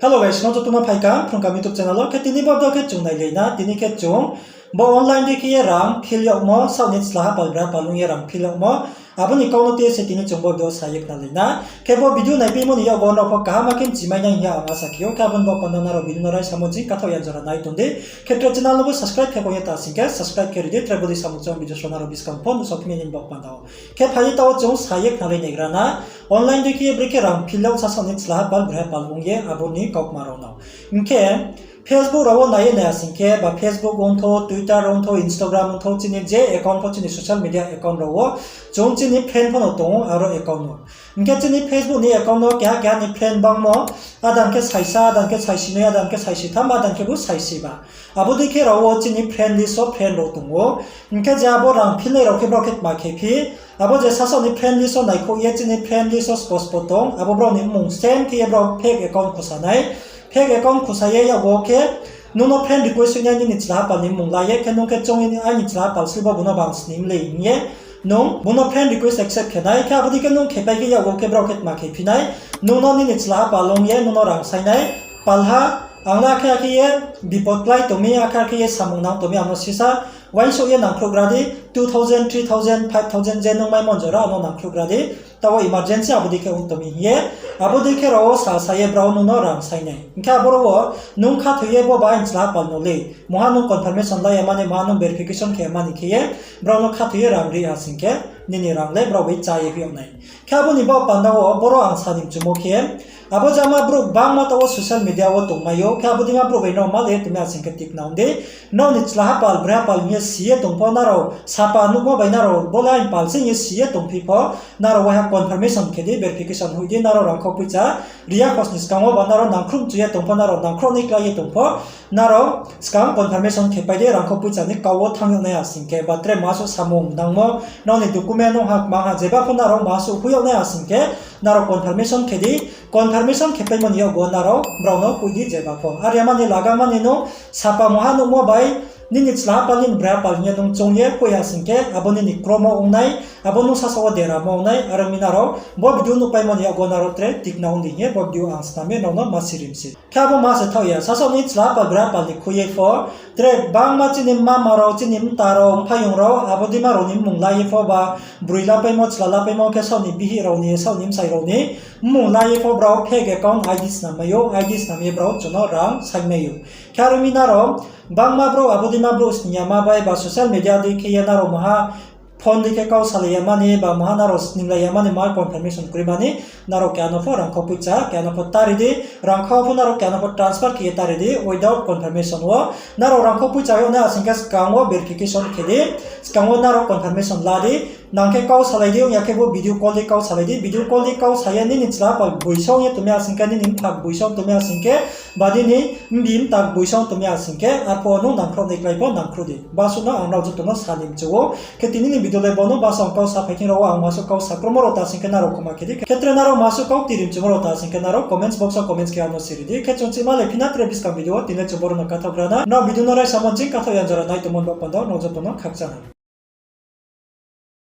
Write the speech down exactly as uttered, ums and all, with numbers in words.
Hello guys, nrao joto no phaikha Phrungkam YouTube channel wo. Khe tini bo video khe chung nailai na, tini khe chung bo online dei khe ye rang phil yagmo, saoh ni chlaha pal braiha pal ong ye rang phil yagmo, abo ni kau no tei se tini chung bo video sa ye khnalai na. Khe bo video naipaimo ni yakgu nrao pho kaham khe mchimai nai hing ye ang asa khe ou. Khe abo ni baoh panda nrao video no raisamo ching kathaoh ya jora nai tong di. Khe tre channel no bo subscribe khe kong ye ta sing khe subscribe khe ri di, tre bodei samung chong video sona rao buskang pho nuhsao phimai ni baoh panda wo. Khe phai ye taoh wo chung sa ye khnalai naigra na. Online dei khe ye brekhe rang phil yag sasaoh ni chlaha pal braiha pal ong ye abo ni kaukma rao no. Hing khe Facebook rao wo nai ye nai asing khe, ba Facebook ongthou, Twitter ongthou, Instagram ongthou, chini je account pho chini social media account rao wo chung chini friend pho no tong ou aro account no. Hing khe chini Facebook ni account no keha keha ni friend bangmo, adan khe saisa, adan khe saisi noi, adan khe saisi tham, adan khe bo saisi ba. Abo dei khe rao wo chini friend list wo friend rao tong ou. Hing khe je abo rang philnai rao khe brao khe tma khe phi, abo je sasaoh ni friend list wo naikhouh ye chini friend list wo spo spo tong, abo brao ni mmung same khe ye brao fake account khusa nai. Fake account khusa ye yakgu khe nung no friend request hoih nai nini chlaha pal ni mmung la ye, khe nung khe choung ye aini chlaha pal sle bo, bo no bang sning le hing ye nung bo no friend request accept khe nai. Khe abo dei khe nung khepai khe yakgu khe brao khe tma khe phi nai, nung no nini chlaha pal ong ye nung no rang sai nai, palha, ang le akhe akhe ye bipot klái tong mi, akhe akhe ye samung nang tong mi, ang no sisa uaingsouh ye nangkhruhgra di, two thousand, three thousand, five thousand je nung maimo jora ang no nangkhruhgra di, taoh wo emergency abo dei khe ong tong mi hing ye, abo dei khe rao wo sa sa ye brao nung no rang sai nai. Hing khe aboro wo nung khathoi ye bo ba aini chlaha pal no le, mungha nung confirmation la ya mani, mungha nung verification khe ya mani khe ye, brao no khathoi ye rang ri ha sing khe, nini rang le brao bai chá ye hoih yag nai. Khe abo ni baoh panda wo boro ang sa ni mchumo khe, abo jama brouh bangma taoh wo social media wo tongmai ou, khe abo deima brouh bai nrao ma le tongmai asing khe tikna ong di. Nrao ni chlaha pal braiha pal hing ye si ye tong pho, nrao sapa nuhmo bai nrao bo le aini pal se hing ye si ye tongphi pho, nrao waiha confirmation khe di, verification hoih di, nrao rangkhau poicha ri ya khosni skang wo ba nrao nangkhruh mchu ye tong pho, nrao nangkhruh ni klái ye tong pho, nrao skang confirmation khe pai di, rangkhau poicha ni kau wo thanng yag nai asing khe, ba tre masuh samung nangmo, nrao ni document ong ha, kma ha, jeba pho nrao masuh hoih yag nai asing khe, nrao confirmation khe di, confirmation khe paimo ni yakgu nrao brao no hoih di jeba pho. Are ya mani laga mani no sapa mungha nuhmo bai, nini chlaha pal nini braiha pal hing ye nung choung ye hoih ha sing khe, abo nini kromo ong nai, abo nung sasaoh wo deramo ong nai, are ong mi nrao bo video nuhpaimo ni yakgu nrao tre tikna ong di hing ye bo video ang snam ye nrao no ma sirim se. Khe abo ma se thaoh ya, sasaoh ni chlaha pal braiha pal ni khui ye pho, tre bangma chini mama rao, chini mta rao, mphaiyong rao, abo deima rao ni mmung la ye pho ba, broi lapaimo, chla lapaimo khe saoh ni bihih rao ni, saoh ni bsai rao ni mmung la ye pho brao fake account I D snam mai ou, I D snam ye brao chung no rang sai mai ou. Khe are ong mi nrao, bangma brouh, abo deima brouh sning ya ma bai ba social media dei khe ye nrao maha phone dei khe kau salai ya mani, ba maha nrao sninglai ya mani, ma confirmation kroi mani, nrao keha no pho rangkhau poicha, keha no pho tari di, rangkhau pho nrao keha no pho transfer khe ye tari di, without confirmation wo. Nrao rangkhau poicha yag nai asing khe skang wo verification khe di, skang wo nrao confirmation la di, nang khe kau salai di, ong ya khe bo video call di kau salai di, video call di kau sa ye nini chla pal boiso ong ye tongmi asing khe, nini mphak boiso ong tongmi asing khe, ba nini mbi mtak boiso ong tongmi asing khe, arphuh wo nung nangkhruh ni klái pho nangkhruh di. Basuh no ang nrao joto no sa ni mchu ou. Khe tini ni video le bo no, basuh ang kau sa phai thing rao wo ang masuh kau sakromo rao ta sing khe nrao khoma khe di. Khe tre nrao masuh kau tiri mchumo rao ta sing khe nrao comments box wo comments khe ano siri di. Khe chung chima le phina tre buskang video wo, tini le chung boro no kathaoh gra na. Nrao video no raisamo ching kathaoh ya jora nai tongmo ni baoh panda wo nrao joto no khakchang ha.